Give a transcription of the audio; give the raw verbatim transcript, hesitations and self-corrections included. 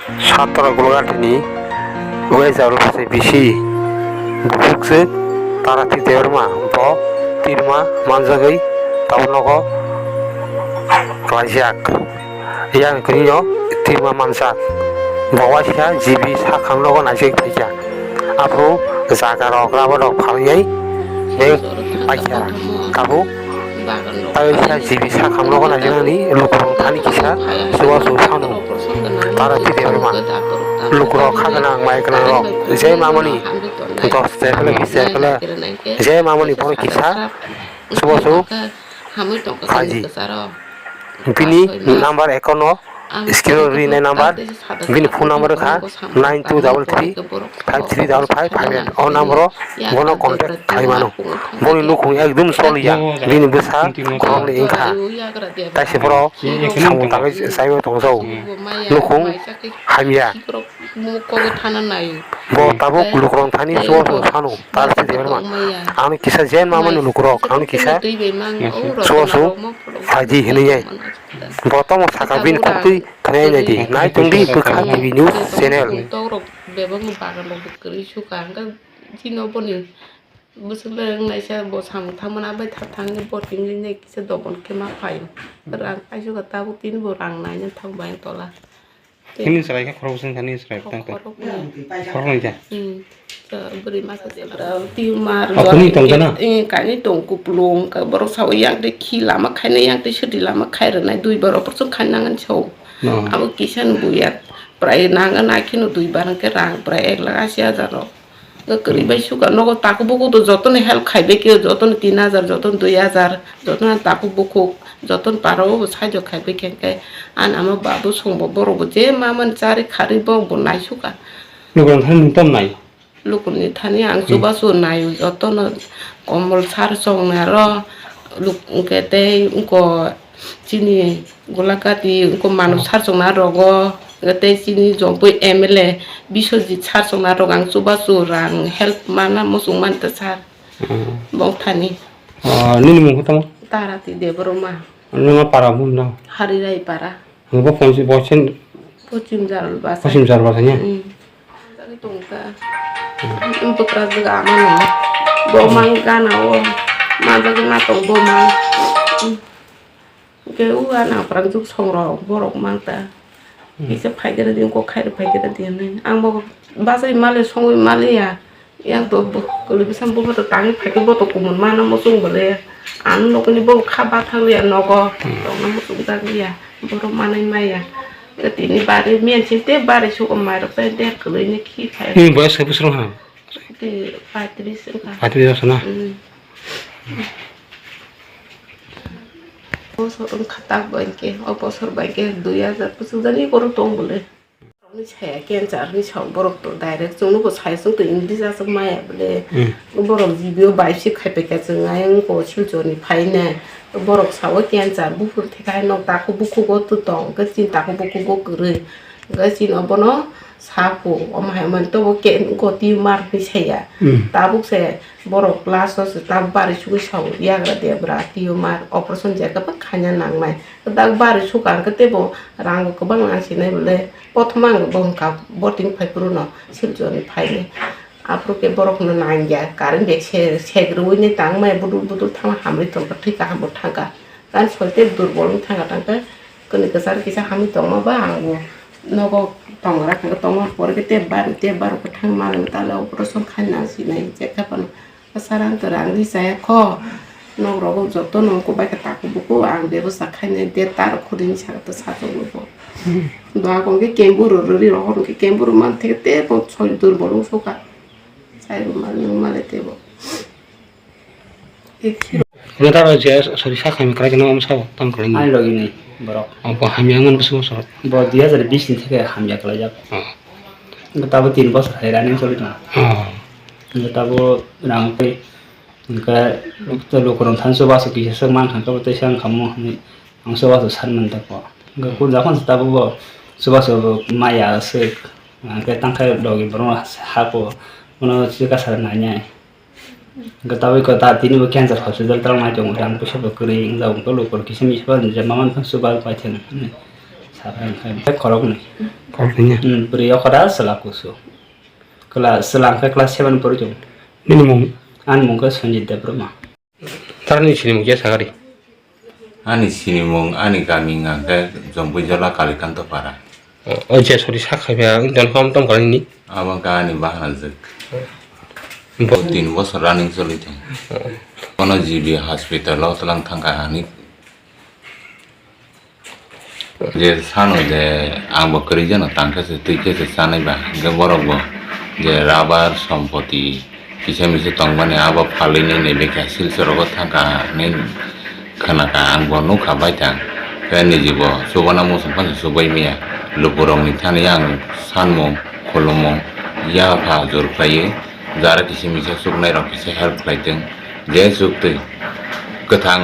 Satro Gulgantini West Jaluphasai bisi bukhuk se Tarati Debbarma, bo tirma manjagwi tabuk nogo klaijak. Yang kwrwino tirma manjak. Bo waisa G B sakhang nogo naisik phaikha. Aphuru jaga rok rubber rok phalwi beng paikha. Tabuk Taisa G B sakhang nogo naijaknani lukurok thani kisa chubachu sano. Tarati Debbarma. Lukurok kha gwnang mai gwnang rok je mamani dos chai phela bis chai phela je mamani bono kisa chubachu phaidi. Bini number account no screen o rinai number, bini phone number wngkha nine two double three five three double five five eight. O number o bono contact khlai mano. Boni nukhung ekdum choliya, bini bwsa khoroknwi wngkha. Taisa borok samung tangwi chaiwi tongjago. Nukhung hamya. Bo tabuk lukurok thani chubachu sano. Tarati Debbarma. Ang kisa jen mamani lukurok, ang kisa chubachu phaidi hinwi. Bo tamo saka bini koktwi khwnai naidi. Nai tongdi Bwkha T V News Channel. Tokrok bebak ni bagan rok kwrwi suka hwnkhe chini boni bwswk le wngnaisa bo samung tangmani abai tha thangwi bo tingwi nai kisa dobon khe ma phaio. Rang kaisuka tabuk tini bo rang naina thang bai tola. Hini chwrai khe khoroksa wngkha, nini chwrai tang tang. Khoroknwi. Khoroknwi khe? Hmm. Bwrwi masa tumar. Kainwi tong kupulung, borok sao yang tei khi lama khaina, yang tei sadi lama khai rwnai, dui bar operation khai nangani sao. Abo kisa ni buya, prai nangani akheno dui bar hwnkhe rang prai ek lakh asi hajar rok. Kwrwi bai suka nogo takhuk bukhuk do jotono help khaibai khe, jotono tin hajar, jotono dui hajar, jotono takhuk bukhuk, jotono para o bo saijo khaibai khe, khe ani ama babu songbo borok bo je ma man chari kharwi borok bo naisuka. Lukurok thani nwng tam nai? Lukurokni thani ang chubachu naio jotono, komol sar chongnaro, luk-, hwnkhe tei wngko chini Golagati wngkha mano sarchokna rogo, tei chini Jompui M L A Biswajit sarchokna rok ang chubachu rang help mana muchung manta sar. Bong thani. Ah, nini mung khe tamo? Tarati Debbarma. Nima para bun na? Harirai para. Bo ponsi bosen. Pochim Jaral basa. Pochim Jaral basa niya? Hmm. Tongka. Bwkra bwkra ama no. Bo mang gana o. Manjagwi ma tong bo mang. Hwnkhe o a nangpra jwk songrok borok mang ta. Kisa phaikhe rw di, kok khairok phaikhe rw di hinwi. Ang bo bachai male songwi maliya. Yang to bo kwlwi bwsa bo to tangwi phaikhe bo to kumun mano muchung bole. Ang nokni bo kha bathang liya nogo. Tongna muchung jak liya. Borok manwi maya. Tini bari miyansin te bari sugo mairok tai de kwlwi ni khi phai. Nini boyos khe bwswk wngkha? Tei paitris wngkha. Paitris bosor na? Mm. Bosor wngkha tak bai khe, o bosor bai khe dui hajar bwswk jani borok tong bole. Borokni saya cancer hinwi sao borok to direct chwngno bo sai chwng to English aswk maya bole. Mm. Borok G B o bai sik khai paikha chwng ayang ko Silchorni phainai. Borok sao cancer buphuru thekha hai nok takhuk bukhugo to tong, hwnkhe chini takhuk bukhugo kwrwi. Hwnkhe chini obono Saku, omo hai mani tobo ke, ko tumor hinwi saya. Hmm. Tabuk se borok last o se tabuk bari sugwi sao, yagra debra tumor operation je kwbang khaina nangnai. Dak bari suka hwnkhe teibo rang bo kwbang nang sinai bole. Prothoma ang bo hwnkha boarding phai phuru no Silchorni phainai. Aphuru khe borok no nangya, current bai se, sek rwui ni tangmaya budul budul thangma hamri tongkha, thwi kaham bo thangkha. Tani soi tei durbol wng thangkha, tangkhe kwnwi kwchar kisa hamwi tongma ba ang bo nogo tongra khe tongma pore khe tei bari tei baro kwthang manwi tale operation khai nang sinai je khe phano. Kwchar ang to rang ri chaya kho, nok rogo joto no wngkuk bai khe takhuk bukhuk ang bebosta khainai de tar khudini saka to sajagwi bo. Doa kong khe kemburu rwri rohor khe kemburu man theke tei bo soi durbol wng sukha. Sai bo man wng male tei bo. Neta ro je sori sa kami krai no amsa tam krai ni. Ani logi ni borok. Obo hamya man bwswk bosor. Bo dui hajar bish ni theke hamya khlaijak. Oh. Tabo tin bosor hai running choli tongo. Oh. Tabo rang tei hwnkhe to lukurok thansa baso kisa swk mankha, tei se wngkha mo hinwi ang chubachu san manta kho. Hwnkhe kung jokhon se tabuk bo chubachu maya swk, hwnkhe tangkhai logi borok hako bono chikasa nainai. Hwnkhe tabuk khe ta tini bo cancer hospital tang nai tongo, rang puisa bo kwrwi wngjak, hwnkhe lukurok kisa misa je mama no phano chuba pai thang hinwi. Khoroknwi. Khoroknwi ya? Hmm, bwrwi yokora chwla kusu. Kla-, chwla hwnkhe class seven pori tongo. Nini mung? Ani mung khe Sanjit Debbarma. Tarani sinimung khe sakari? Ani sinimung, ani kami hwnkhe Jompuijola Kalikanto Para. O, o je sori sak khai pha, wng tong khom tong kala nini? Abo wngkha ani bahanajwk. Bo- Tin bosor running choli tongo. Kono G B hospital o twlang thangkha ani. Je sano je ang bo kwrwi jano tang khe se twi khe se chanai ba, hwnkhe borok bo je rabar sompoti kisa misa tongmani abo phalwi nai nai bekha Silchar rogo thangkha hinwi khwnakha, ang bo nukha baithang. Khe niji bo chubana muchung phano chubui maya, lukurokni thani ang sanmung khulumung yapha jor khlaiwi, jara kisa misa chuknairok kisa help khlai tong, je chuktwi kwthang.